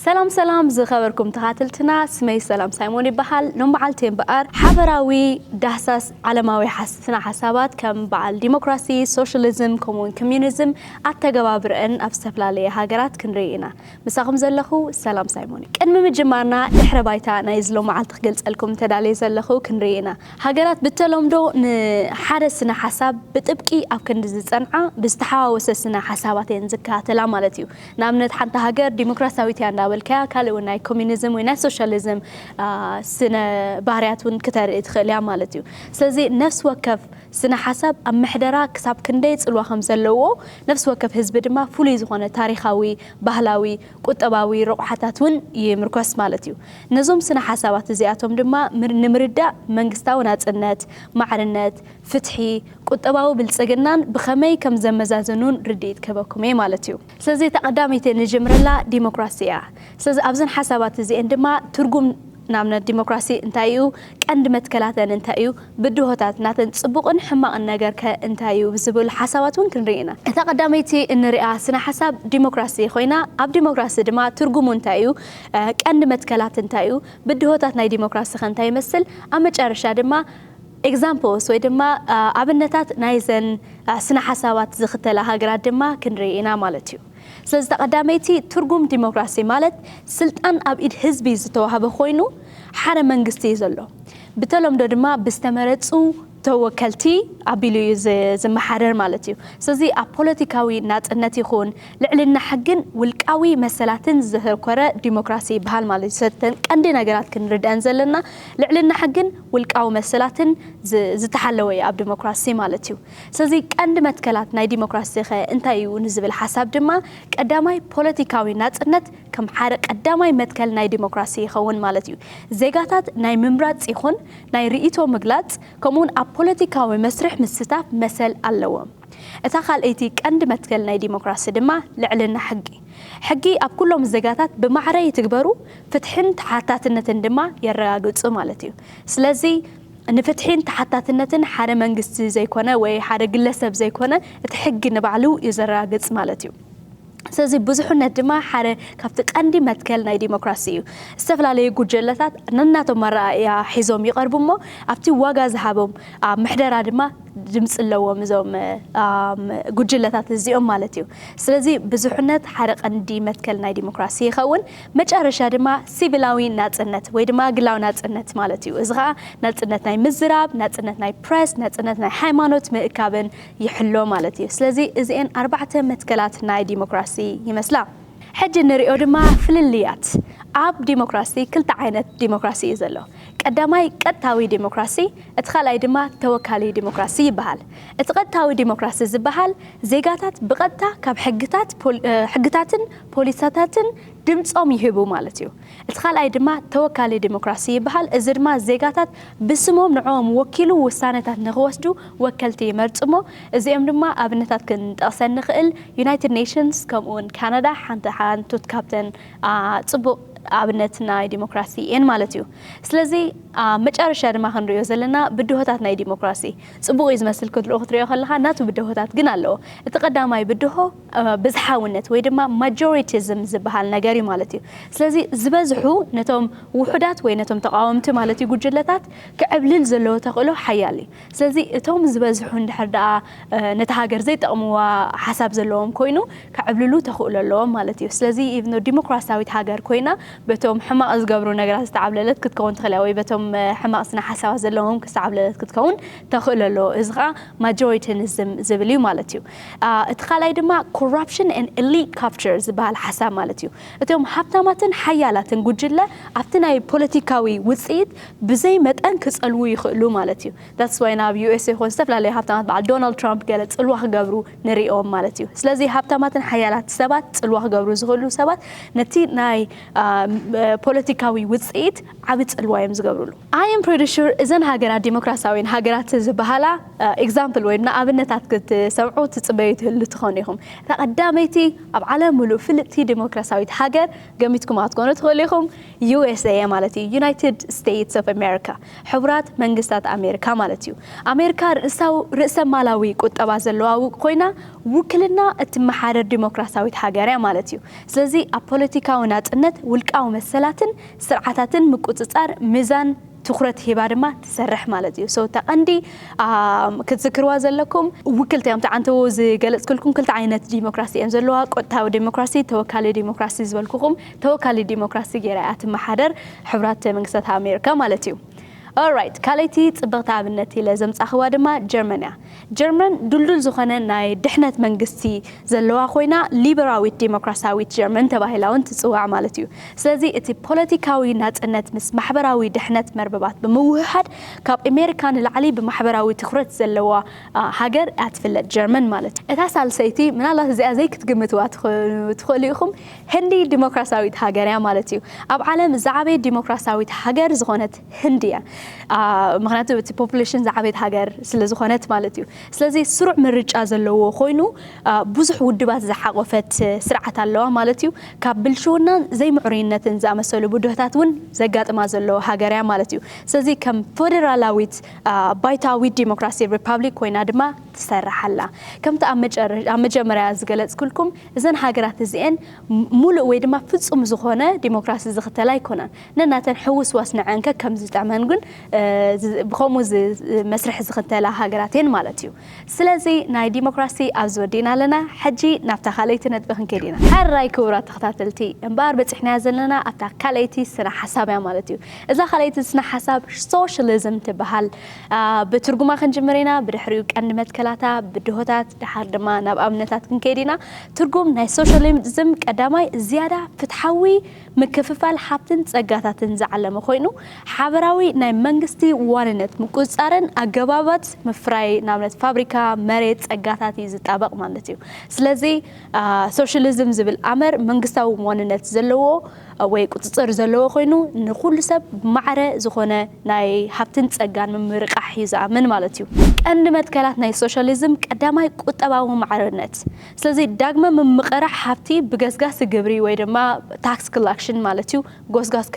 ሰላም ሰላም ዝኸበርኩም ተኻተልትና፣ ስመይ ሰላም ሳይሞን ይበሃል። ሎም በዓልቲ እምበኣር ሓበራዊ ዳህሳስ ዓለማዊ ሓስ-፣ ስነ ሓሳባት ከም በዓል ዲሞክራሲ፣ ሶሻሊዝም ከምኡውን ኮሚዩኒዝም ኣተገባብረአን ኣብ ዝተፈላለየ ሃገራት ክንርኢ ኢና። ምሳኹም ዘለኹ ሰላም ሳይሞን። ቅድሚ ምጅማርና ድሕረ ባይታ ናይ ዝሎም መዓልቲ ክገልጸልኩም ተዳልየ ዘለኹ ክንርኢ ኢና። ሃገራት ብተለምዶ ንሓደ ስነ ሓሳብ ብጥብቂ ኣብ ክንዲ ዝጸንዓ ብዝተሓዋወሰ ስነ ሓሳባት እየን ዝከታተላ ማለት እዩ። ንኣብነት ሓንቲ ሃገር ዲሞክራሲያዊት እያ እንዳበልካያ ካልእ እውን ናይ ኮሚኒዝም ወይ ናይ ሶሻሊዝም ስነ ባህርያት እውን ክተርኢ ትኽእል እያ ማለት እዩ። ስለዚ ነፍሲ ወከፍ ስነ ሓሳብ ኣብ ምሕደራ ክሳብ ክንደይ ጽልዋ ከም ዘለዎ ነፍሲ ወከፍ ህዝቢ ድማ ፍሉይ ዝኾነ ታሪኻዊ፣ ባህላዊ፣ ቁጠባዊ ረቑሓታት እውን ይምርኮስ ማለት እዩ። ነዞም ስነ ሓሳባት እዚኣቶም ድማ ንምርዳእ መንግስታዊ ናጽነት፣ ማዕርነት፣ ፍትሒ፣ ቁጠባዊ ብልጽግናን ብኸመይ ከም ዘመዛዘኑን ርድኢት ክህበኩም እየ ማለት እዩ። ስለዚ እታ ቀዳመይቲ ንጅምረላ ዲሞክራሲ እያ። ስለዚ ኣብዘን ሓሳባት እዚአን ድማ ትርጉም ንኣብነት ዲሞክራሲ እንታይ እዩ፣ ቀንዲ መትከላተን እንታይ እዩ፣ ብድሆታት ናተን ጽቡቕን ሕማቕን ነገርከ እንታይ እዩ ዝብል ሓሳባት እውን ክንርኢ ኢና። እታ ቀዳመይቲ እንሪኣ ስነ ሓሳብ ዲሞክራሲ ኮይና ኣብ ዲሞክራሲ ድማ ትርጉሙ እንታይ እዩ፣ ቀንዲ መትከላት እንታይ እዩ፣ ብድሆታት ናይ ዲሞክራሲ ከ እንታይ ይመስል፣ ኣብ መጨረሻ ድማ ኤግዛምፕልስ ወይ ድማ ኣብነታት ናይዘን ስነ ሓሳባት ዝኽተላ ሃገራት ድማ ክንርኢ ኢና ማለት እዩ። ስለዚ እታ ቀዳመይቲ ትርጉም ዲሞክራሲ ማለት ስልጣን ኣብ ኢድ ህዝቢ ዝተዋህበ ኮይኑ ሓደ መንግስቲ እዩ ዘሎ። ብተለምዶ ድማ ብዝተመረፁ ተወከልቲ ኣቢሉ እዩ ዝመሓደር ማለት እዩ። ስለዚ ኣብ ፖለቲካዊ ናፅነት ይኹን ልዕልና ሕግን ውልቃዊ መሰላትን ዘተኮረ ዲሞክራሲ ይበሃል ማለት እዩ። ሰተን ቀንዲ ነገራት ክንርድአን ዘለና ልዕልና ሕግን ውልቃዊ መሰላትን ዝተሓለወ እዩ ኣብ ዲሞክራሲ ማለት እዩ። ስለዚ ቀንዲ መትከላት ናይ ዲሞክራሲ ኸ እንታይ እዩ ንዝብል ሓሳብ ድማ ቀዳማይ ፖለቲካዊ ናፅነት ከም ሓደ ቀዳማይ መትከል ናይ ዲሞክራሲ ይኸውን ማለት እዩ። ዜጋታት ናይ ምምራፅ ይኹን ናይ ርእይቶ ምግላፅ ከምኡውን ኣብ ፖለቲካዊ መስርሕ ምስታፍ መሰል ኣለዎም። እታ ካልኣይቲ ቀንዲ መትከል ናይ ዲሞክራሲ ድማ ልዕልና ሕጊ። ሕጊ ኣብ ኩሎም ዜጋታት ብማዕረ ይትግበሩ፣ ፍትሕን ተሓታትነትን ድማ የረጋግፁ ማለት እዩ። ስለዚ ንፍትሒን ተሓታትነትን ሓደ መንግስቲ ዘይኮነ ወይ ሓደ ግለሰብ ዘይኮነ እቲ ሕጊ ንባዕሉ እዩ ዘረጋግፅ ማለት እዩ። ስለዚ ብዙሕነት ድማ ሓደ ካብቲ ቀንዲ መትከል ናይ ዲሞክራሲ እዩ። ዝተፈላለዩ ጉጀለታት ነናቶም ኣረኣእያ ሒዞም ይቐርቡ እሞ ኣብቲ ዋጋ ዝሃቦም ኣብ ምሕደራ ድማ ድምፂ ኣለዎም እዞም ጉጅለታት እዚኦም ማለት እዩ። ስለዚ ብዙሕነት ሓደ ቀንዲ መትከል ናይ ዲሞክራሲ ይኸውን። መጨረሻ ድማ ሲቪላዊ ናፅነት ወይ ድማ ግላዊ ናፅነት ማለት እዩ። እዚ ከዓ ናፅነት ናይ ምዝራብ፣ ናፅነት ናይ ፕረስ፣ ናፅነት ናይ ሃይማኖት ምእካብን ይሕሎ ማለት እዩ። ስለዚ እዚኤን ኣርባዕተ መትከላት ናይ ዲሞክራሲ ይመስላ። ሕጂ ንሪኦ ድማ ፍልልያት። ኣብ ዲሞክራሲ ክልተ ዓይነት ዲሞክራሲ እዩ ዘሎ። ቀዳማይ ቀጥታዊ ዲሞክራሲ፣ እቲ ካልኣይ ድማ ተወካሊ ዲሞክራሲ ይበሃል። እቲ ቀጥታዊ ዲሞክራሲ ዝበሃል ዜጋታት ብቐጥታ ካብ ሕግታት፣ ፖል-፣ እ፣ ሕግታትን ፖሊሳታትን ድምፆም ይህቡ ማለት እዩ። እቲ ካልኣይ ድማ ተወካሊ ዲሞክራሲ ይበሃል። እዚ ድማ ዜጋታት ብስሞም ንዕኦም ወኪሉ ውሳነታት ንክወስዱ ወከልቲ ይመርፁ እሞ እዚኦም ድማ ኣብነታት ክንጠቕሰን ንኽእል ዩናይትድ ኔሽንስ ከምኡ እውን ካናዳ ሓንቲ ሓንቱት ካብተን አ፣ ፅቡቕ ኣብነት ናይ ዲሞክራሲ እየን ማለት እዩ። ስለዚ ኣብ መጨረሻ ድማ ክንሪኦ ዘለና ብድሆታት ናይ ዲሞክራሲ። ፅቡቕ እዩ ዝመስል ክትልኡ ክትሪኦ ከለኻ ናቱ ብድሆታት ግን ኣለዎ። እቲ ቀዳማይ ብድሆ ብዝሓውነት ወይ ድማ ማጆሪቲዝም ዝበሃል ነገር እዩ ማለት እዩ። ስለዚ ዝበዝሑ ነቶም ውሑዳት ወይ ነቶም ተቃወምቲ ማለት እዩ ጉጅለታት ክዕብልል ዘለዎ ተኽእሎ ሓያል እዩ። ስለዚ እቶም ዝበዝሑ እንድሕር ደኣ ነታ ሃገር ዘይጠቕምዋ ሓሳብ ዘለዎም ኮይኑ ክዕብልሉ ተኽእሎ ኣለዎም ማለት እዩ። ስለዚ ኢቭኖ ዲሞክራሲያዊት ሃገር ኮይና በቶም ሕማቕ ዝገብሩ ነገራት ዝተዓብለለት ክትከውን ትኽእል እያ ወይ በቶም ሕማቕ ስነ ሓሳባት ዘለዎም ዝተዓብለለት ክትከውን ተኽእሎ ኣለዎ። እዚ ከዓ ማጆሪቲዝም ዝብል እዩ ማለት እዩ። እቲ ካልኣይ ድማ ኮራፕሽን ኤንድ ኤሊት ካፕቸር ዝበሃል ሓሳብ ማለት እዩ። እቶም ሃብታማትን ሓያላትን ጉጅለ ኣብቲ ናይ ፖለቲካዊ ውፅኢት ብዘይ መጠን ክፀልዉ ይኽእሉ ማለት እዩ። ዳትስ ዋይ ናብ ዩ ኤስ ይኹን ዝተፈላለዩ ሃብታማት በዓል ዶናልድ ትራምፕ ገለ ፅልዋ ክገብሩ ንሪኦም ማለት እዩ። ስለዚ ሃብታማትን ሓያላት ሰባት ፅልዋ ክገብሩ ዝኽእሉ ሰባት ነቲ ናይ ፖለቲካዊ ውፅኢት ዓቢ ጽልዋ እዮም ዝገብሩሉ። I am pretty sure እዘን ሃገራት ዲሞክራሲያዊን ሃገራት ዝበሃላ ኤግዛምፕል ወይ ንኣብነታት ክትሰምዑ ትጽበዩ ትህሉ ትኾኑ ኢኹም። እታ ቀዳመይቲ ኣብ ዓለም ምሉእ ፍልጥቲ ዲሞክራሲያዊት ሃገር ሃገር ገሚትኩም ኣትኮኑ ትኽእሉ ኢኹም። ዩ ኤስ ኤ ማለት እዩ፣ United States of America፣ ሕቡራት መንግስታት ኣሜሪካ ማለት እዩ። ኣሜሪካ ርእሳው- ርእሰ ማላዊ ቁጠባ ዘለዋ ውቅ ኮይና፣ ውክልና እትመሓደር ዲሞክራሲያዊት ሃገር እያ ማለት እዩ። ስለዚ ኣብ ፖለቲካዊ ናጽነት፣ ውልቃዊ መሰላትን ስርዓታትን ምቁጽጻር ሚዛን ትኹረት ሂባ ድማ ትሰርሕ ማለት እዩ። So እታ ቀንዲ ክትዝክርዋ ዘለኩም፣ ውክልቲ እዮም ተዓንተዎ ዝገለጽኩልኩም ክልተ ዓይነት ዲሞክራሲ እዮም ዘለዋ። ቀጥታዊ ዲሞክራሲ፣ ተወካሊ ዲሞክራሲ ዝበልኩኹም፣ ተወካሊ ዲሞክራሲ ገይራ እያ ትመሓደር ሕቡራት መንግስታት ኣሜሪካ ማለት እዩ። Alright፣ ካልኣይቲ ጽብቕቲ ኣብነት ኢለ ዘምጻኽዋ ድማ ጀርመን እያ። ጀርመን ድልዱል ዝኾነ ናይ ድሕነት መንግስቲ ዘለዋ ኮይና፣ ሊበራዊት ዲሞክራሲያዊት ጀርመን ተባሂላ እውን ትጽዋዕ ማለት እዩ። ስለዚ እቲ ፖለቲካዊ ናጽነት ምስ ማሕበራዊ ድሕነት መርበባት ብምውህሃድ፣ ካብ ኣሜሪካ ንላዕሊ ብማሕበራዊ ትኹረት ዘለዋ ሃገር እያ ትፍለጥ ጀርመን ማለት እዩ። እታ ሳልሰይቲ፣ ምናልባት እዚኣ ዘይክትግምትዋ ትኽእሉ ኢኹም፣ ህንዲ ዲሞክራሲያዊት ሃገር እያ ማለት እዩ። ኣብ ዓለም ዝዓበየት ዲሞክራሲያዊት ሃገር ዝኾነት ህንዲ እያ። ምክንያቱ እቲ ፖፑሌሽን ዝዓበየት ሃገር ስለ ዝኾነት ማለት እዩ። ስለዚ ስሩዕ ምርጫ ዘለዎ ኮይኑ፣ ብዙሕ ውድባት ዝሓቆፈት ስርዓት ኣለዋ ማለት እዩ። ካብ ብልሽውናን ዘይምዕሩይነትን ዝኣመሰሉ ብድሆታት እውን ዘጋጥማ ዘለዎ ሃገር እያ ማለት እዩ። ስለዚ ከም ፌደራላዊት ባይታዊት ዲሞክራሲ ሪፓብሊክ ኮይና ድማ ትሰርሕ ኣላ። ከምቲ ኣብ መጀመርያ ዝገለጽኩልኩም፣ እዘን ሃገራት እዚኤን ሙሉእ ወይ ድማ ፍጹም ዝኾነ ዲሞክራሲ ዝኽተላ ኣይኮናን። ነናተን ሕውስዋስ ንዐንከ ከም ዝጠመን ግን ብኸምኡ መስርሕ ዝኽተላ ሃገራት እየን ማለት እዩ። ስለዚ ናይ ዲሞክራሲ ኣብዚ ወዲእና ኣለና። ሕጂ ናብታ ካልኣይቲ ነጥቢ ክንከይድ ኢና። ሕራይ ክቡራት ተኸታተልቲ፣ እምበኣር በፂሕናያ ዘለና ኣብታ ካልኣይቲ ስነ ሓሳብ እያ ማለት እዩ። እዛ ካልኣይቲ ስነ ሓሳብ ሶሻሊዝም ትበሃል። ብትርጉማ ክንጅምር ኢና። ብድሕሪኡ ቀንዲ መትከላታ፣ ብድሆታት፣ ድሓር ድማ ናብ ኣብነታት ክንከይድ ኢና። ትርጉም ናይ ሶሻሊዝም ቀዳማይ ዝያዳ ፍትሓዊ ምክፍፋል ሃብትን ጸጋታትን ዝዓለመ ኮይኑ፣ ሓበራዊ ናይ መንግስቲ ዋንነት ምቁጽጻርን ኣገባባት ምፍራይ፣ ንኣብነት ፋብሪካ፣ መሬት፣ ጸጋታት እዩ ዝጣበቕ ማለት እዩ። ስለዚ ሶሻሊዝም ዝብል ኣመር መንግስታዊ ዋንነት ዘለዎ ወይ ቁጽጽር ዘለዎ ኮይኑ፣ ንኹሉ ሰብ ማዕረ ዝኾነ ናይ ሃብትን ጸጋን ምምርቃሕ እዩ ዝኣምን ማለት እዩ። ቀንዲ መትከላት ናይ ሶሻሊዝም ቀዳማይ ቁጠባዊ ማዕርነት። ስለዚ ዳግመ ምምቕራሕ ሃብቲ ብገስጋሲ ግብሪ ወይ ድማ ታክስ ኮላክሽን ማለት እዩ። ጎስጓስ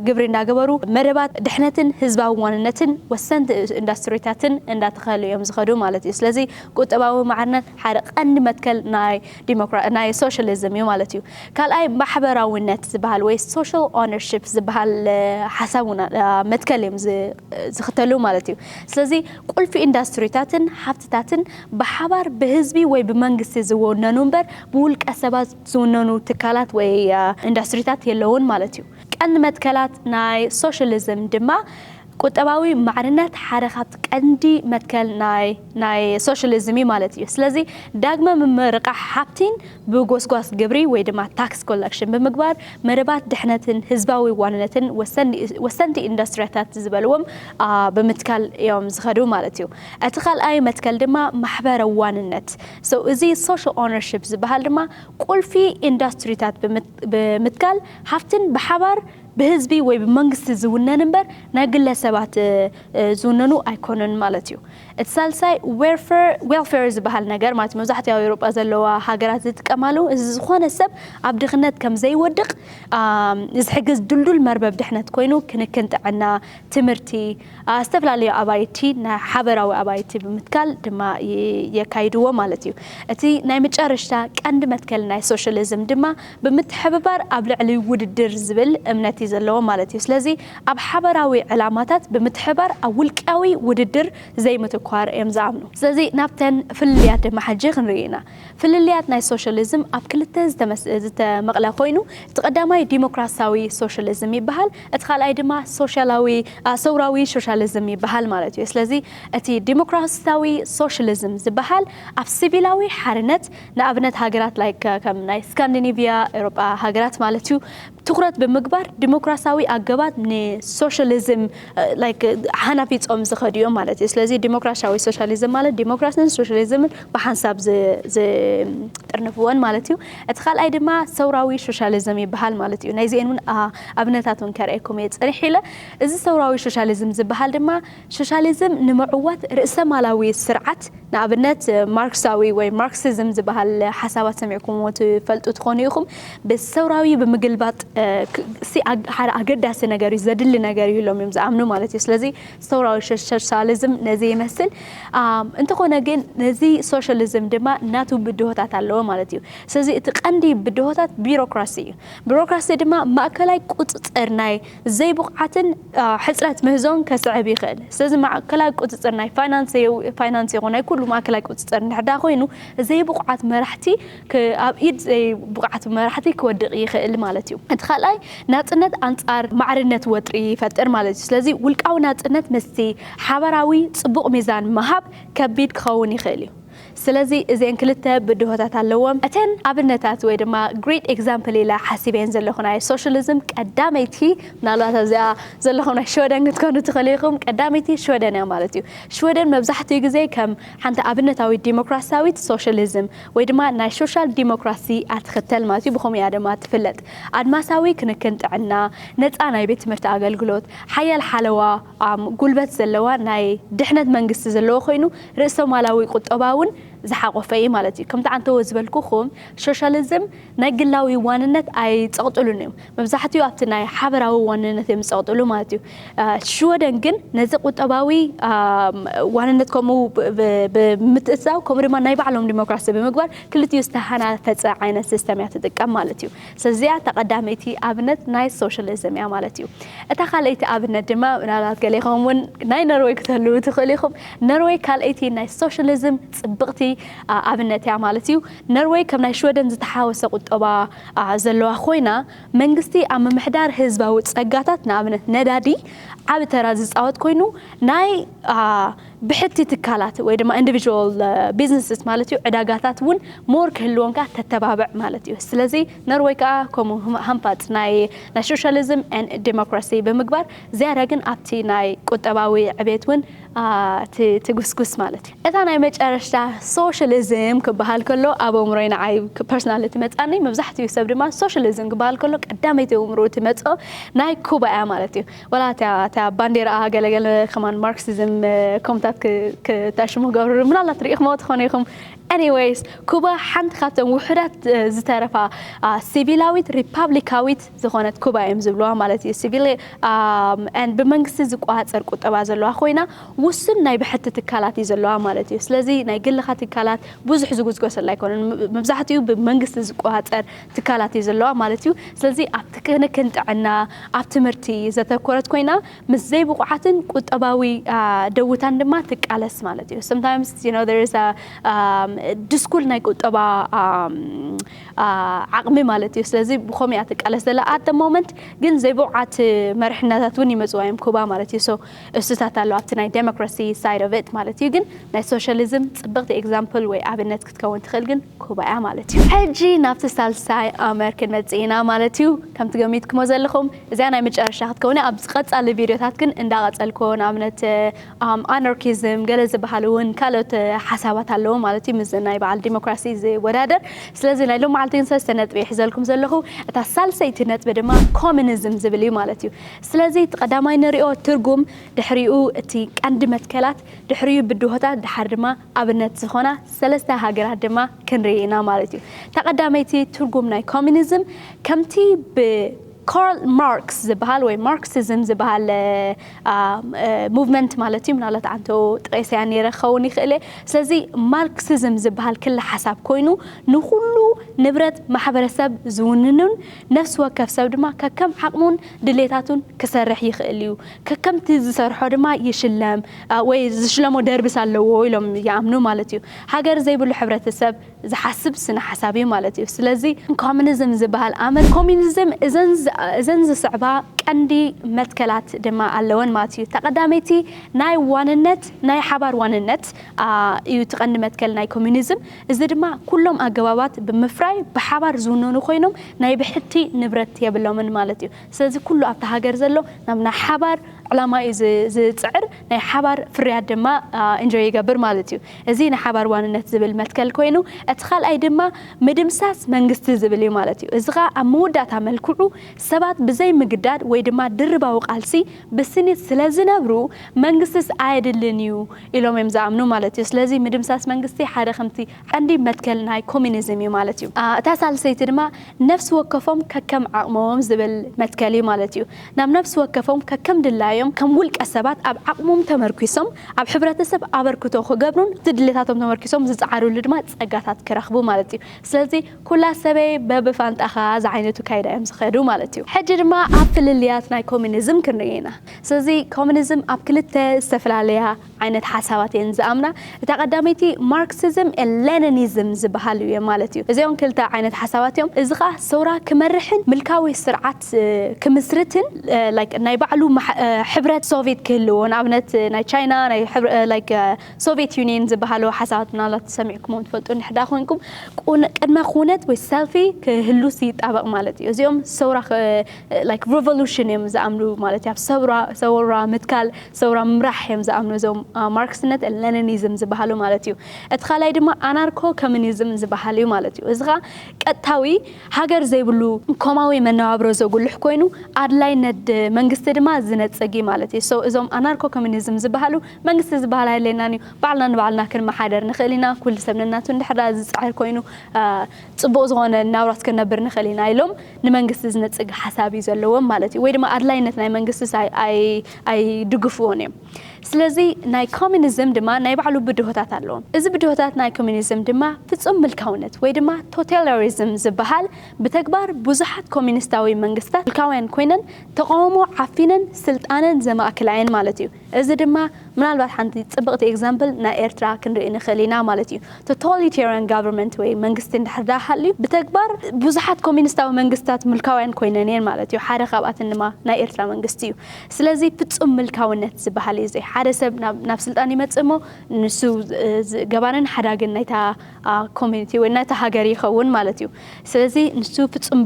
ግብሪ እንዳገበሩ መደባት ድሕነትን ህዝባዊ ዋንነትን ወሰንቲ ኢንዱስትሪታትን እንዳተኸሉ እዮም ዝኸዱ ማለት እዩ። ስለዚ ቁጠባዊ ማዕርነት ሓደ ቀንዲ መትከል ናይ ዲሞክራ- ናይ ሶሻሊዝም እዩ ማለት እዩ። ካልኣይ ማሕበራዊነት ዝበሃል ወይ ሶሻል ኦነርሺፕ ዝበሃል ሓሳብ እውን መትከል እዮም ዝኽተሉ ማለት እዩ። ስለዚ ቁልፊ ኢንዱስትሪታትን ሃብትታትን ብሓባር ብህዝቢ ወይ ብመንግስቲ ዝውነኑ እምበር ብውልቀ ሰባት ዝውነኑ ትካላት ወይ ኢንዱስትሪታት የለውን ማለት እዩ። ቀንዲ መትከላት ናይ ሶሻሊዝም ድማ ቁጠባዊ ማዕርነት ሓደ ካብቲ ቀንዲ መትከል ናይ ናይ ሶሻሊዝም እዩ ማለት እዩ። ስለዚ ዳግመ ምምርቃሕ ሃብቲን ብጎስጓስ ግብሪ ወይ ድማ ታክስ ኮለክሽን ብምግባር መደባት ድሕነትን ህዝባዊ ዋንነትን ወሰንቲ ኢንዱስትሪታት ዝበልዎም ብምትካል እዮም ዝኸዱ ማለት እዩ። እቲ ካልኣይ መትከል ድማ ማሕበረ ዋንነት። So እዚ ሶሻል ኦነርሺፕ ዝበሃል ድማ ቁልፊ ኢንዱስትሪታት ብምትካል ሃብትን ብሓባር ብህዝቢ ወይ ብመንግስቲ ዝውነን እምበር ናይ ግለሰባት ዝውነኑ ኣይኮኑን ማለት እዩ። እቲ ሳልሳይ ዌልፌር ዝበሃል ነገር ማለት መብዛሕትኡ ኣብ ኤውሮጳ ዘለዋ ሃገራት ዝጥቀማሉ፣ እዚ ዝኾነ ሰብ ኣብ ድኽነት ከም ዘይወድቕ ዝሕግዝ ድልዱል መርበብ ድሕነት ኮይኑ ክንክን ጥዕና፣ ትምህርቲ፣ ዝተፈላለዩ ኣባይቲ ናይ ሓበራዊ ኣባይቲ ብምትካል ድማ የካይድዎ ማለት እዩ። እቲ ናይ መጨረሽታ ቀንዲ መትከል ናይ ሶሻሊዝም ድማ ብምትሕብባር ኣብ ልዕሊ ውድድር ዝብል እምነት እዩ ዘለዎ ማለት እዩ። ስለዚ ኣብ ሓበራዊ ዕላማታት ብምትሕባር ኣብ ውልቃዊ ውድድር ዘይምትኳር እዮም ዝኣምኑ። ስለዚ ናብተን ፍልልያት ድማ ሕጂ ክንርኢ ኢና። ፍልልያት ናይ ሶሻሊዝም ኣብ ክልተ ዝተመቕለ ኮይኑ፣ እቲ ቀዳማይ ዲሞክራሲያዊ ሶሻሊዝም ይበሃል፣ እቲ ካልኣይ ድማ ሶሻላዊ ሰውራዊ ሶሻሊዝም ይበሃል ማለት እዩ። ስለዚ እቲ ዲሞክራሲያዊ ሶሻሊዝም ዝበሃል ኣብ ሲቪላዊ ሓርነት፣ ንኣብነት ሃገራት ላይክ ከም ናይ ስካንዲኔቪያ ኤውሮጳ ሃገራት ማለት እዩ፣ ትኹረት ብምግባር ዲሞክራሲያዊ ኣገባብ ንሶሻሊዝም like ሃናፊጾም ዝኸዱ እዮም ማለት እዩ። ስለዚ ዲሞክራሲያዊ ሶሻሊዝም ማለት ዲሞክራሲን ሶሻሊዝምን ብሓንሳብ ዝጥርንፍወን ማለት እዩ። እቲ ካልኣይ ድማ ሰውራዊ ሶሻሊዝም ይበሃል ማለት እዩ። ናይዚአን እውን ኣብነታት እውን ከርእየኩም እየ ፅንሕ ኢለ። እዚ ሰውራዊ ሶሻሊዝም ዝበሃል ድማ ሶሻሊዝም ንምዕዋት ርእሰ ማላዊ ስርዓት ንኣብነት ማርክሳዊ ወይ ማርክሲዝም ዝበሃል ሓሳባት ሰሚዕኩምዎ ትፈልጡ ትኾኑ ኢኹም። ብሰውራዊ ብምግልባጥ ሓደ ኣገዳሲ ነገር እዩ፣ ዘድሊ ነገር እዩ ኢሎም እዮም ዝኣምኑ ማለት እዩ። ስለዚ ሰውራዊ ሶሻሊዝም ነዚ ይመስል። እንተኾነ ግን ነዚ ሶሻሊዝም ድማ ናቱ ብድሆታት ኣለዎ ማለት እዩ። ስለዚ እቲ ቀንዲ ብድሆታት ቢሮክራሲ እዩ። ቢሮክራሲ ድማ ማእከላይ ቁፅፅር ናይ ዘይብቕዓትን ሕፅረት ምህዞን ከስዕብ ይኽእል። ስለዚ ማእከላይ ቁፅፅር ናይ ፋይናንስ ይኹን ናይ ኩሉ ማእከላይ ቁፅፅር እንድሕዳ ኮይኑ ዘይብቑዓት መራሕቲ ኣብ ኢድ ዘይብቑዓት መራሕቲ ክወድቕ ይኽእል ማለት እዩ። እቲ ካልኣይ ናፅነት ኣንፃር ማዕርነት ወጥሪ ይፈጥር ማለት እዩ። ስለዚ ውልቃዊ ናፅነት ምስቲ ሓበራዊ ፅቡቕ ሚዛን ምሃብ ከቢድ ክኸውን ይኽእል እዩ። ስለዚ እዚአን ክልተ ብድሆታት ኣለዎም። እተን ኣብነታት ወይ ድማ ግሬት ኤግዛምፕል ኢለ ሓሲበየን ዘለኹ ናይ ሶሻሊዝም ቀዳመይቲ ምናልባት ኣብዚኣ ዘለኹም ናይ ሽወደን ክትኮኑ ትኽእሉ ኢኹም። ቀዳመይቲ ሽወደን እያ ማለት እዩ። ሽወደን መብዛሕትኡ ግዜ ከም ሓንቲ ኣብነታዊት ዲሞክራሲያዊት ሶሻሊዝም ወይ ድማ ናይ ሶሻል ዲሞክራሲ እያ ትኽተል ማለት እዩ። ብኸምኡ እያ ድማ ትፍለጥ። ኣድማሳዊ ክንክን ጥዕና፣ ነፃ ናይ ቤት ትምህርቲ ኣገልግሎት፣ ሓያል ሓለዋ ጉልበት ዘለዋ ናይ ድሕነት መንግስቲ ዘለዎ ኮይኑ ርእሰ ማላዊ ቁጠባ እውን ዝሓቆፈ እዩ ማለት እዩ። ከምቲ ዓንተዎ ዝበልኩኹም ሶሻሊዝም ናይ ግላዊ ዋንነት ኣይፀቕጥሉን እዮም። መብዛሕትኡ ኣብቲ ናይ ሓበራዊ ዋንነት እዮም ዝፀቕጥሉ ማለት እዩ። ሽወደን ግን ነዚ ቁጠባዊ ዋንነት ከምኡ ብምትእትታው ከምኡ ድማ ናይ ባዕሎም ዲሞክራሲ ብምግባር ክልቲኡ ዝተሃናፈፀ ዓይነት ሲስተም እያ ትጥቀም ማለት እዩ። ስለዚኣ ተቐዳመይቲ ኣብነት ናይ ሶሻሊዝም እያ ማለት እዩ። እታ ካልኣይቲ ኣብነት ድማ ምናልባት ገሌኹም እውን ናይ ኖርወይ ክትህልዉ ትኽእሉ ኢኹም። ኖርወይ ካልኣይቲ ናይ ሶሻሊዝም ፅብቕቲ ኣብነት እያ ማለት እዩ። ኖርወይ ከም ናይ ሽወደን ዝተሓወሰ ቁጠባ ዘለዋ ኮይና መንግስቲ ኣብ ምምሕዳር ህዝባዊ ፀጋታት ንኣብነት ነዳዲ ዓቢ ተራ ዝፃወት ኮይኑ ናይ ብሕቲ ትካላት ወይ ድማ ኢንዲቪጁዋል ቢዝነስስ ማለት እዩ ዕዳጋታት እውን ሞር ክህልዎም ከዓ ተተባብዕ ማለት እዩ። ስለዚ ኖርወይ ከዓ ከምኡ ሃንፋፅ ናይ ናይ ሶሻሊዝም ን ዲሞክራሲ ብምግባር ዝያዳ ግን ኣብቲ ናይ ቁጠባዊ ዕቤት እውን ትጉስጉስ ማለት እዩ። እታ ናይ መጨረሽታ ሶሻሊዝም ክበሃል ከሎ ኣብ ኣእምሮይ ንዓይ ፐርሶናሊ ትመፃኒ። መብዛሕትኡ ሰብ ድማ ሶሻሊዝም ክበሃል ከሎ ቀዳመይቲ ኣእምሮ ትመፅኦ ናይ ኩባ እያ ማለት እዩ። ወላ እታ ባንዴራ ገለገለ ከማን ማርክሲዝም ከምታት ክተሽሙ ገብሩ ምናልባት ርኢኹሞ ትኾኑ ኢኹም። ኤኒዌይስ ኩባ ሓንቲ ካብተን ውሑዳት ዝተረፋ ሲቪላዊት ሪፓብሊካዊት ዝኾነት ኩባ እዮም ዝብልዋ ማለት እዩ። ሲቪል ብመንግስቲ ዝቆፃፀር ቁጠባ ዘለዋ ኮይና ውሱን ናይ ብሕቲ ትካላት እዩ ዘለዋ ማለት እዩ። ስለዚ ናይ ግልኻ ትካላት ብዙሕ ዝጉስጎሰላ ኣይኮነን። መብዛሕትኡ ብመንግስቲ ዝቆፃፀር ትካላት እዩ ዘለዋ ማለት እዩ። ስለዚ ኣብቲ ክንክን ጥዕና ኣብ ትምህርቲ ዘተኮረት ኮይና ምስ ዘይብቑዓትን ቁጠባዊ ደውታን ድማ ትቃለስ ማለት እዩ። Sometimes you know there is ድስኩል ናይ ቁጠባ ዓቕሚ ማለት እዩ። ስለዚ ብኸምኡ እያ ትቃለስ ዘላ at the moment። ግን ዘይብቑዓት መርሕነታት እውን ይመፅዋ እዮም ኩባ ማለት እዩ። So እሱታት ኣሎ ኣብቲ ናይ ዴሞክራሲ side of it ማለት እዩ። ግን ናይ ሶሻሊዝም ፅብቕቲ ኤግዛምፕል ወይ ኣብነት ክትከውን ትኽእል ግን ኩባ እያ ማለት እዩ። ሕጂ ናብቲ ሳልሳይ ኣመር ክንመፅእ ኢና ማለት እዩ። ከምቲ ገሚትኩሞ ዘለኹም እዚኣ ናይ መጨረሻ ክትከውን እያ። ኣብ ቀፃሊ ቪድዮታት ግን እንዳቐፀልኮ ንኣብነት ኣናርኪዝም ገለ ዝበሃል እውን ካልኦት ሓሳባት ኣለዎ ማለት እዩ። ምስ ናይ በዓል ዲሞክራሲ ዝወዳደር። ስለዚ ናይ ሎም መዓልቲ ግን ሰለስተ ነጥቢ ይሕዘልኩም ዘለኹ። እታ ሳልሰይቲ ነጥቢ ድማ ኮሚኒዝም ዝብል እዩ ማለት እዩ። ስለዚ እቲ ቀዳማይ ንሪኦ ትርጉም ድሕሪኡ እቲ ቀንዲ መትከላት ድሕሪኡ ብድሆታት ድሓር ድማ ኣብነት ዝኾና ሰለስተ ሃገራት ድማ ክንርኢ ኢና ማለት እዩ። እታ ቀዳመይቲ ትርጉም ናይ ኮሚኒዝም ከምቲ ብ ካርል ማርክስ ዝበሃል ወይ ማርክሲዝም ዝበሃል ሙቭመንት ማለት እዩ። ምናልባት ዓንቶ ጥቂሰያ ነይረ ክኸውን ይኽእል እየ። ስለዚ ማርክሲዝም ዝበሃል ክለ ሓሳብ ኮይኑ ንኩሉ ንብረት ማሕበረሰብ ዝውንኑን ነፍሲ ወከፍ ሰብ ድማ ከከም ዓቕሙን ድሌታቱን ክሰርሕ ይኽእል እዩ። ከከምቲ ዝሰርሖ ድማ ይሽለም ወይ ዝሽለሞ ደርብስ ኣለዎ ኢሎም ይኣምኑ ማለት እዩ። ሃገር ዘይብሉ ሕብረተሰብ ዝሓስብ ስነ ሓሳብ እዩ ማለት እዩ። ስለዚ ኮሚኒዝም ዝበሃል ኣመር ኮሚኒዝም እዘን ዝስዕባ ቀንዲ መትከላት ድማ ኣለወን ማለት እዩ። ተቐዳመይቲ ናይ ዋንነት፣ ናይ ሓባር ዋንነት እዩ እቲ ቀንዲ መትከል ናይ ኮሚኒዝም። እዚ ድማ ኩሎም ኣገባባት ብምፍራይ ብሓባር ዝውነኑ ኮይኖም ናይ ብሕቲ ንብረት የብሎምን ማለት እዩ። ስለዚ ኩሉ ኣብቲ ሃገር ዘሎ ናብ ናይ ሓባር ዕላማ እዩ ዝፅዕር፣ ናይ ሓባር ፍርያት ድማ ኢንጆይ ይገብር ማለት እዩ። እዚ ናይ ሓባር ዋንነት ዝብል መትከል ኮይኑ፣ እቲ ካልኣይ ድማ ምድምሳስ መንግስቲ ዝብል እዩ ማለት እዩ። እዚ ኸዓ ኣብ መወዳእታ መልክዑ ሰባት ብዘይ ምግዳድ ወይ ድማ ድርባዊ ቃልሲ ብስኒት ስለ ዝነብሩ መንግስትስ ኣየድልን እዩ ኢሎም እዮም ዝኣምኑ ማለት እዩ። ስለዚ ምድምሳስ መንግስቲ ሓደ ከምቲ ቀንዲ መትከል ናይ ኮሚኒዝም እዩ ማለት እዩ። እታ ሳልሰይቲ ድማ ነፍሲ ወከፎም ከከም ዓቕሞም ዝብል መትከል እዩ ማለት እዩ። ናብ ነፍሲ ወከፎም ከከም ድላዮም ከም ውልቀ ሰባት ኣብ ዓቕሞም ተመርኪሶም ኣብ ሕብረተሰብ ኣበርክቶ ክገብሩን እቲ ድሌታቶም ተመርኪሶም ዝፀዓርሉ ድማ ፀጋታት ክረኽቡ ማለት እዩ። ስለዚ ኩላ ሰበይ በብፋንጣኻ ዝዓይነቱ ካይዳ እዮም ዝኸዱ ማለት እዩ። ሕጂ ድማ ኣብ ፍልልያት ናይ ኮሚኒዝም ክንርኢ ኢና። ስለዚ ኮሚኒዝም ኣብ ክልተ ዝተፈላለያ ዓይነት ሓሳባት እየን ዝኣምና። እታ ቀዳመይቲ ማርክሲዝም ሌኒኒዝም ዝበሃል እዩ ማለት እዩ። እዚኦም ክልተ ዓይነት ሓሳባት እዮም። እዚ ኸዓ ሰውራ ክመርሕን ምልካዊ ስርዓት ክምስርትን ናይ ባዕሉ ሕብረት ሶቪየት ክህልዎ፣ ንኣብነት ናይ ቻይና ናይ ሶቪየት ዩኒየን ዝበሃሉ ሓሳባት ምናልባት ሰሚዕኩሞም ትፈልጡ እንድሕዳ ኮይንኩም ቅድመ ኩነት ወይ ሰልፊ ክህሉስ ይጣበቕ ማለት እዩ። እዚኦም ሰውራ ሬቮሉሽን እዮም ዝኣምኑ ማለት እዩ። ኣብ ሰውራ ምትካል ሰውራ ምራሕ እዮም ዝኣምኑ እዞም ማርክስነት ሌኒኒዝም ዝበሃሉ ማለት እዩ። እቲ ካልኣይ ድማ ኣናርኮ ኮሚኒዝም ዝበሃል እዩ ማለት እዩ። እዚ ኸዓ ቀጥታዊ ሃገር ዘይብሉ ኮማዊ መነባብሮ ዘጉልሕ ኮይኑ ኣድላይነት መንግስቲ ድማ ዝነፅግ እዩ ማለት እዩ። እዞም ኣናርኮ ኮሚኒዝም ዝበሃሉ መንግስቲ ዝበሃል ኣየድለየናን እዩ፣ ባዕልና ንባዕልና ክንመሓደር ንኽእል ኢና፣ ኩሉ ሰብ ነናቱ እንድሕር ዝፅዕር ኮይኑ ፅቡቕ ዝኾነ ናብራ ክነብር ንኽእል ኢና ኢሎም ንመንግስቲ ዝነፅግ ሓሳብ እዩ ዘለዎም ማለት እዩ። ወይ ድማ ኣድላይነት ናይ መንግስቲ ኣይድግፍዎን እዮም። ስለዚ ናይ ኮሚኒዝም ድማ ናይ ባዕሉ ብድሆታት ኣለዎም። እዚ ብድሆታት ናይ ኮሚኒዝም ድማ ፍጹም ምልካውነት ወይ ድማ ቶታሊታሪዝም ዝበሃል ብተግባር ብዙሓት ኮሚኒስታዊ መንግስታት ምልካውያን ኮይነን ተቃውሞ ዓፊነን ስልጣነን ዘማእክላ እየን ማለት እዩ። እዚ ድማ ምናልባት ሓንቲ ጽብቕቲ ኤግዛምፕል ናይ ኤርትራ ክንርኢ ንኽእል ኢና ማለት እዩ። ቶታሊታሪያን ጋቨርንመንት ወይ መንግስቲ እንድሕር ደኣ ሃልዩ ብተግባር ብዙሓት ኮሚኒስታዊ መንግስታት ምልካውያን ኮይነን እየን ማለት እዩ። ሓደ ካብኣተን ድማ ናይ ኤርትራ መንግስቲ እዩ። ስለዚ ፍጹም ምልካውነት ዝበሃል እዩ። እዚ ሓደ ሰብ ናብ ስልጣን ይመጽእ እሞ ንሱ ገባንን ሓዳግን ናይታ ኮሚኒቲ ወይ ናይታ ሃገር ይኸውን ማለት እዩ። ስለዚ ንሱ ፍጹም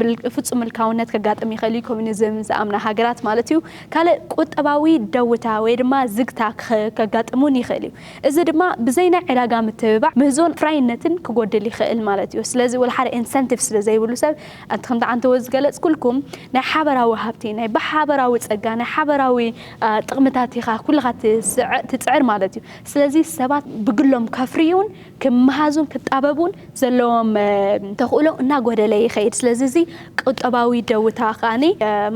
ምልካውነት ከጋጥም ይኽእል እዩ፣ ኮሚኒዝም ዝኣምና ሃገራት ማለት እዩ። ካልእ ቁጠባዊ ደውታ ወይ ድማ ዝግታ ከጋጥም እውን ይኽእል እዩ። እዚ ድማ ብዘይ ናይ ዕዳጋ ምትብባዕ ምህዞን ፍራይነትን ክጎድል ይኽእል ማለት እዩ። ስለዚ ወላ ሓደ ኢንሰንቲቭ ስለ ዘይብሉ ሰብ ኣንቲ ከምቲ ዓንተወ ዝገለጽኩልኩም ናይ ሓበራዊ ሃብቲ ናይ ብሓበራዊ ጸጋ ናይ ሓበራዊ ጥቕምታት ኢኻ ኩልኻ ትጽዕር ማለት እዩ። ስለዚ ሰባት ብግሎም ከፍርዩን ክመሃዙን ክጣበቡን ዘለዎም ተኽእሎ እናጎደለ ይኸይድ። ስለዚ እዚ ቁጠባዊ ደውታ ከኣኒ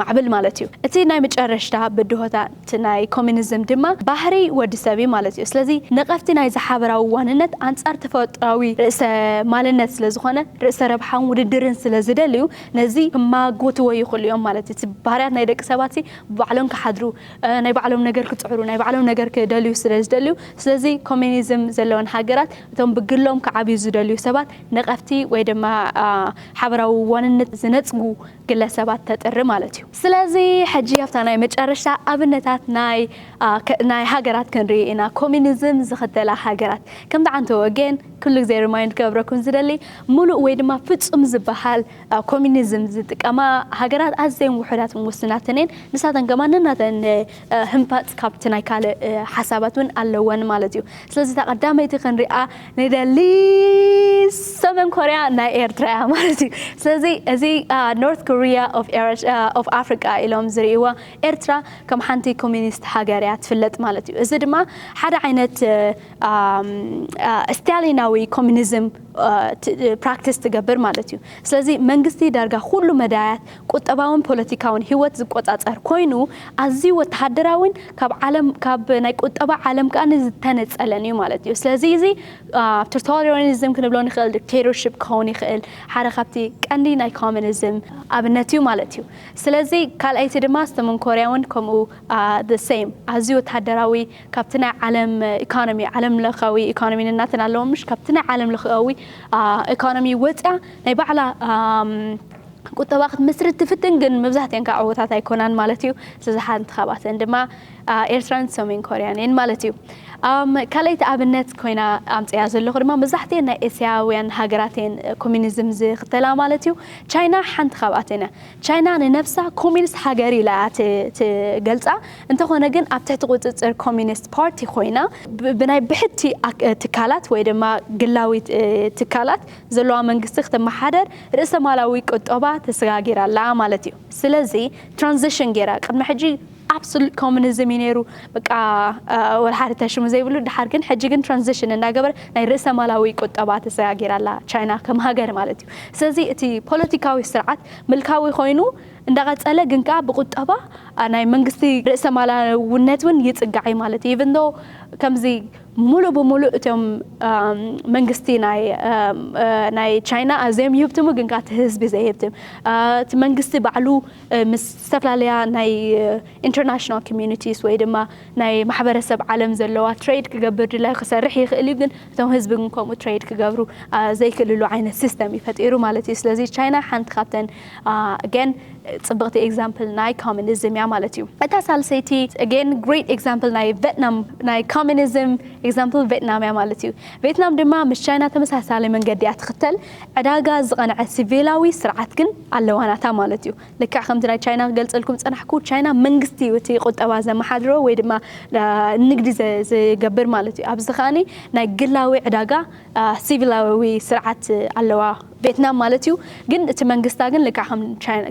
ማዕብል ማለት እዩ። እቲ ናይ መጨረሽታ ብድሆታት ናይ ኮሚኒዝም ድማ ባህሪ ወዲ ሰብ እዩ ማለት እዩ። ስለዚ ነቐፍቲ ናይዚ ሓበራዊ ዋንነት ኣንጻር ተፈጥራዊ ርእሰ ማልነት ስለ ዝኾነ ርእሰ ረብሓን ውድድርን ስለ ዝደልዩ ነዚ ክማጎትዎ ይኽእሉ እዮም ማለት እዩ። እቲ ባህርያት ናይ ደቂ ሰባት ባዕሎም ክሓድሩ ናይ ባዕሎም ነገር ክጽዕሩ ናይ ባዕሎም ነገር ክደልዩ ስለ ዝደልዩ ስለዚ ኮሚኒዝም ዘለወን ሃገራት እቶም ብግሎም ክዓብዩ ዝደልዩ ሰባት ነቐፍቲ ወይ ድማ ሓበራዊ ዋንነት ዝነጽጉ ግለሰባት ተጥሪ ማለት እዩ። ስለዚ ሕጂ ኣብታ ናይ መጨረሽታ ኣብነታት ናይ ናይ ሃገራት ክንርኢ ኢና። ኮሚኒዝም ዝኽተላ ሃገራት ከምቲ ዓንተወ ግን ኩሉ ግዜ ሪማይንድ ክገብረኩም ዝደሊ ሙሉእ ወይ ድማ ፍጹም ዝበሃል ኮሚኒዝም ዝጥቀማ ሃገራት ኣዝየን ውሑዳትን ውሱናትን እየን። ንሳተን ከማን ነናተን ህንፋፅ ካብቲ ናይ ካልእ ሓሳባት እውን ኣለወን ማለት እዩ። ስለዚ እታ ቀዳመይቲ ክንሪኣ ንደሊ ሰሜን ኮርያ ናይ ኤርትራ እያ ማለት እዩ። ስለዚ እዚ ኖርት ኮርያ ኦፍ ኣፍሪቃ ኢሎም ዝርእይዋ ኤርትራ ከም ሓንቲ ኮሚኒስት ሃገር እያ ትፍለጥ ማለት እዩ። እዚ ድማ ሓደ ዓይነት ስታሊናዊ ኮሚኒዝም ፕራክቲስ ትገብር ማለት እዩ። ስለዚ መንግስቲ ዳርጋ ኩሉ መዳያት ቁጠባውን ፖለቲካውን ህይወት ዝቆጻጸር ኮይኑ ኣዝዩ ወተሃደራዊን ካብ ዓለም ካብ ናይ ቁጠባ ዓለም ከኣ ዝተነጸለን እዩ ማለት እዩ። ስለዚ እዚ ቶታሊታሪያኒዝም ክንብሎ ንኽእል ዲክቴተርሽፕ ክኸውን ይኽእል ሓደ ካብቲ ቀንዲ ናይ ኮሚኒዝም ኣብነት እዩ ማለት እዩ። ስለዚ ካልኣይቲ ድማ ሰሜን ኮርያ እውን ከምኡ ሴም ኣዝዩ ወተሃደራዊ ካብቲ ናይ ዓለም ኢኮኖሚ ዓለም ለኻዊ ኢኮኖሚ ነናተን ኣለዎ ምሽ ካብቲ ናይ ዓለም ለኻዊ ኢኮኖሚ ወፅያ ናይ ባዕላ ቁጠባ ክትምስርት ትፍትን፣ ግን መብዛሕትአን ከዓ ዕዉታት ኣይኮናን ማለት እዩ። ስለዚ ሓንቲ ካብኣተን ድማ ኤርትራን ሰሜን ኮርያን እየን ማለት እዩ። ካልኣይቲ ኣብነት ኮይና ኣምፅያ ዘለኹ ድማ መብዛሕትአን ናይ ኤስያውያን ሃገራት እየን ኮሚኒዝም ዝኽተላ ማለት እዩ። ቻይና ሓንቲ ካብኣተን እያ። ቻይና ንነብሳ ኮሚኒስት ሃገር ኢላ እያ ትገልፃ። እንተኾነ ግን ኣብ ትሕቲ ቁፅፅር ኮሚኒስት ፓርቲ ኮይና ብናይ ብሕቲ ትካላት ወይ ድማ ግላዊ ትካላት ዘለዋ መንግስቲ ክትመሓደር ርእሰ ማላዊ ቁጠባ ተሰጋጊራ ኣላ ማለት እዩ። ስለዚ ትራንዚሽን ገይራ፣ ቅድሚ ሕጂ ኣብሶሉት ኮሚኒዝም እዩ ነይሩ፣ በቃ ወላ ሓደ ተሽሙ ዘይብሉ። ድሓር ግን ሕጂ ግን ትራንዚሽን እናገበረ ናይ ርእሰ ማላዊ ቁጠባ ተሰጋጊራ ኣላ ቻይና ከም ሃገር ማለት እዩ። ስለዚ እቲ ፖለቲካዊ ስርዓት ምልካዊ ኮይኑ እንዳቐጸለ ግን ከዓ ብቁጠባ ናይ መንግስቲ ርእሰ ማላውነት እውን ይጽጋዕ እዩ ማለት እዩ። ኢቨን ዶ ከምዚ ሙሉ ብሙሉ እቶም መንግስቲ ናይ ቻይና ኣዝዮም ይህብትሙ፣ ግን ከዓ እቲ ህዝቢ ዘይህብትም፣ እቲ መንግስቲ ባዕሉ ምስ ዝተፈላለያ ናይ ኢንተርናሽናል ኮሚኒቲስ ወይ ድማ ናይ ማሕበረሰብ ዓለም ዘለዋ ትሬድ ክገብር ድላይ ክሰርሕ ይኽእል እዩ፣ ግን እቶም ህዝቢ ግን ከምኡ ትሬድ ክገብሩ ዘይክእልሉ ዓይነት ሲስተም እዩ ፈጢሩ ማለት እዩ። ስለዚ ቻይና ሓንቲ ካብተን ገን ፅብቕቲ ኤግዛምፕል ናይ ኮሚኒዝም እያ ማለት እዩ። እታ ሳልሰይቲ ገን ግሬት ኤግዛምፕል ናይ ቬትናም ናይ ኮሚኒዝም ኤግዛምፕል ቬትናም እያ ማለት እዩ። ቬትናም ድማ ምስ ቻይና ተመሳሳሊ መንገዲ እያ ትኽተል። ዕዳጋ ዝቐንዐ ሲቪላዊ ስርዓት ግን ኣለዋ ናታ ማለት እዩ። ልክዕ ከምቲ ናይ ቻይና ክገልፀልኩም ፀናሕኩ፣ ቻይና መንግስቲ እዩ እቲ ቁጠባ ዘመሓድሮ ወይ ድማ ንግዲ ዝገብር ማለት እዩ። ኣብዚ ከዓኒ ናይ ግላዊ ዕዳጋ ሲቪላዊ ስርዓት ኣለዋ ቬትናም ማለት እዩ። ግን እቲ መንግስታ ግን ልክዕ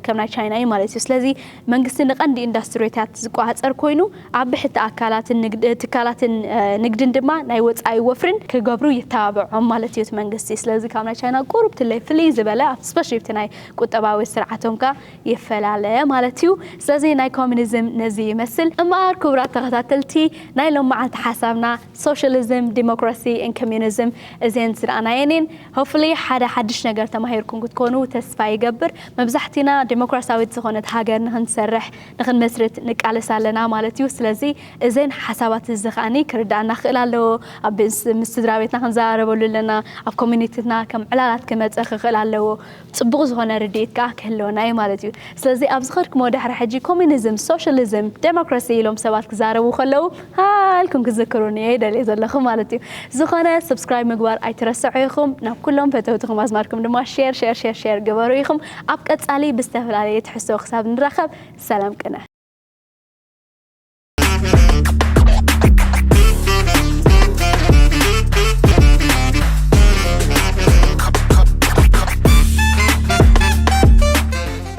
ከም ናይ ቻይና እዩ ማለት እዩ። ስለዚ መንግስቲ ንቐንዲ ኢንዱስትሪታት ዝቆፃፀር ኮይኑ ኣብ ብሕቲ ኣካላትን ትካላትን ንግድን ድማ ናይ ወፃኢ ወፍርን ክገብሩ ይተባብዖም ማለት እዩ እቲ መንግስቲ። ስለዚ ካብ ናይ ቻይና ቁሩብ ትለይ ፍልይ ዝበለ ስፔሻሊ ናይ ቁጠባዊ ስርዓቶም ከ ይፈላለ ማለት እዩ። ስለዚ ናይ ኮሚኒዝም ነዚ ይመስል። እምበኣር ክቡራት ተኸታተልቲ ናይ ሎም መዓልቲ ሓሳብና ሶሻሊዝም፣ ዲሞክራሲ ን ኮሚኒዝም እዚን ዝረኣናየን እየን። ሆፍሊ ሓደ ሓድሽ ነገር ተማሂርኩም ክትኮኑ ተስፋ ይገብር። መብዛሕቲና ዲሞክራሲያዊት ዝኾነት ሃገር ንክንሰርሕ ንክንመስርት ንቃለስ ኣለና ማለት እዩ። ስለዚ እዘን ሓሳባት እዚ ከዓኒ ክርዳእና ክኽእል ኣለዎ። ኣብ ምስ ስድራ ቤትና ክንዘራረበሉ ኣለና። ኣብ ኮሚኒቲትና ከም ዕላላት ክመፀ ክኽእል ኣለዎ። ፅቡቕ ዝኾነ ርድኢት ከዓ ክህልወና እዩ ማለት እዩ። ስለዚ ኣብ ዝኸድኩሞ ድሕሪ ሕጂ ኮሚኒዝም፣ ሶሻሊዝም፣ ዴሞክራሲ ኢሎም ሰባት ክዛረቡ ከለዉ ሃልኩም ክዝክሩኒ እየ ይደልየ ዘለኹ ማለት እዩ። ዝኾነ ሰብስክራይብ ምግባር ኣይትረስዑ ኢኹም። ናብ ኩሎም ፈተውትኹም ኣዝማድኩም ድማ ሼር ሼር ሼር ሼር ግበሩ ኢኹም። ኣብ ቀፃሊ ብዝተፈላለየ ትሕዝቶ ክሳብ ንራኸብ ሰላም ቅነ።